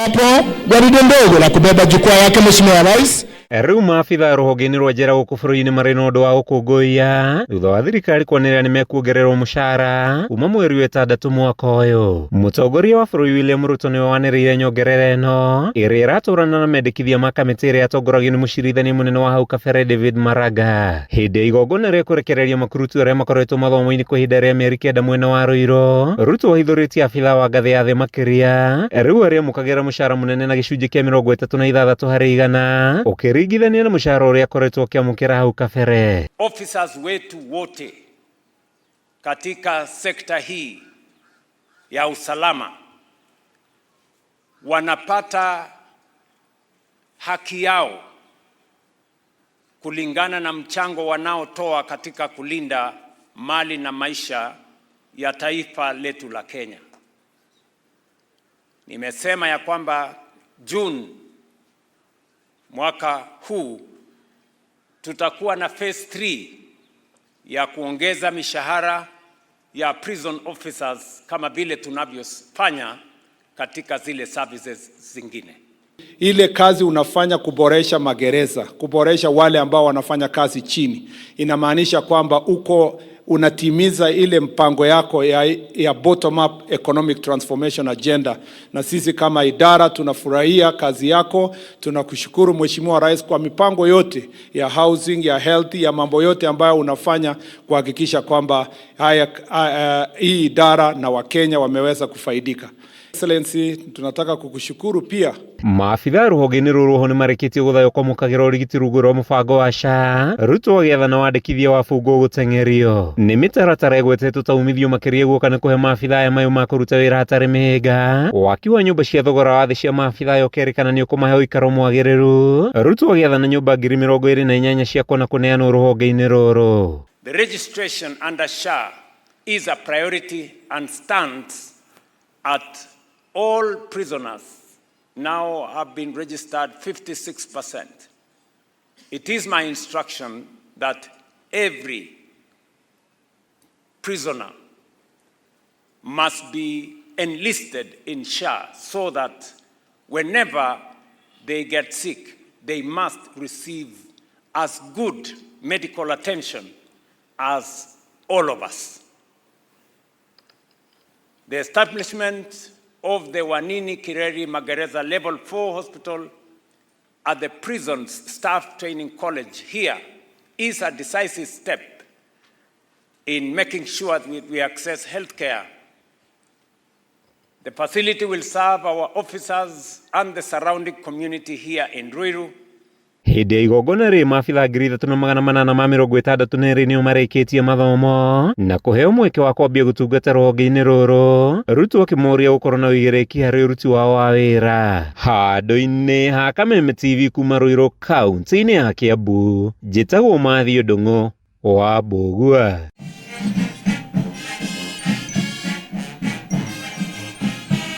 Hapo gwaride ndogo la kubeba jukwaa yake Mheshimiwa Rais. Rĩu maabitha rũhonge-inĩ rwa njera gũkũ bũrũri-inĩ marĩ na ũndũ wa gũkũngũiya thutha wa thirikari kwanĩrĩra nĩmekuongererwo mũcara kuma mweri wa ĩtandatũ mwaka ũyũ. Mũtongoria wa bũrũri William Ruto nĩwe wanĩrĩire nyongerera ĩno ĩrĩa ĩratwarana na mendekithia ma kamĩtĩ ĩrĩa yatongoragio nĩ mũcirithania mũnene wa hau kabere David Maraga hĩndĩ ya igongona rĩa kũrekereria makurutu arĩa makoretwo mathomo-inĩ kwa ihinda rĩa mĩeri kenda mwena wa Ruiru. Ruto ahithũrĩtie abithaa wa ngathĩ ya thĩ makĩria rĩu arĩa amũkagĩra mũcara mũnene na gĩcunjĩ kĩa 36 harĩ igana ũkĩringithania na mũcara ũrĩa akoretwo akĩamũkĩra hau kabere. Officers wetu wote katika sekta hii ya usalama wanapata haki yao kulingana na mchango wanaotoa katika kulinda mali na maisha ya taifa letu la Kenya. Nimesema ya kwamba Juni mwaka huu tutakuwa na phase 3 ya kuongeza mishahara ya prison officers kama vile tunavyofanya katika zile services zingine. Ile kazi unafanya kuboresha magereza, kuboresha wale ambao wanafanya kazi chini, inamaanisha kwamba uko unatimiza ile mpango yako ya bottom up economic transformation agenda. Na sisi kama idara tunafurahia kazi yako, tunakushukuru Mheshimiwa Rais kwa mipango yote ya housing, ya health, ya mambo yote ambayo unafanya kuhakikisha kwamba haya, hii idara na Wakenya wameweza kufaidika. Excellency, tunataka kukushukuru pia. Maabitha rũhonge-inĩ rũrũ oho nĩmarĩkĩtie gũthaywo kwamũkagĩra ũrigiti rungu rwa mũbango wa SHA. Ruto agĩathana wandĩkithia wa bungo gũteng'erio nĩ mĩtaratara ĩgwetetwo ta umithio makĩria guoka nĩ kũhe maabitha aya mayũ ma kũruta wĩra hatarĩ mĩhĩnga. Waki wa nyũmba cia thogora wa thĩ cia maabitha aya ũkerĩkana nĩ ũkũmahe ũikaro mwagĩrĩru. Ruto agĩathana nyũmba 28,000 cia kona kũneanwo rũhonge-inĩ rũrũ. The registration under SHA is a priority and stands at all prisoners now have been registered 56%. It is my instruction that every prisoner must be enlisted in SHA so that whenever they get sick, they must receive as good medical attention as all of us. The establishment of the Wanini Kireri Magereza Level 4 Hospital at the prison's Staff Training College here is a decisive step in making sure that we access healthcare. The facility will serve our officers and the surrounding community here in Ruiru. Hĩndĩ ya igongona rĩrĩ, maabitha 3862 nĩo marĩkĩtie mathomo na kũheo mweke wa kwambia gũtungata rũhonge-inĩ rũrũ. Ruto akĩmoria gũkorwo na ũigĩrĩrĩki harĩ ũruti wao wa wĩra. Handũ-inĩ ha Kameme TV kuma Ruiru, kaunti-inĩ ya Kiambu, njĩtagwo Matthew Ndung'u wa Mbũgua.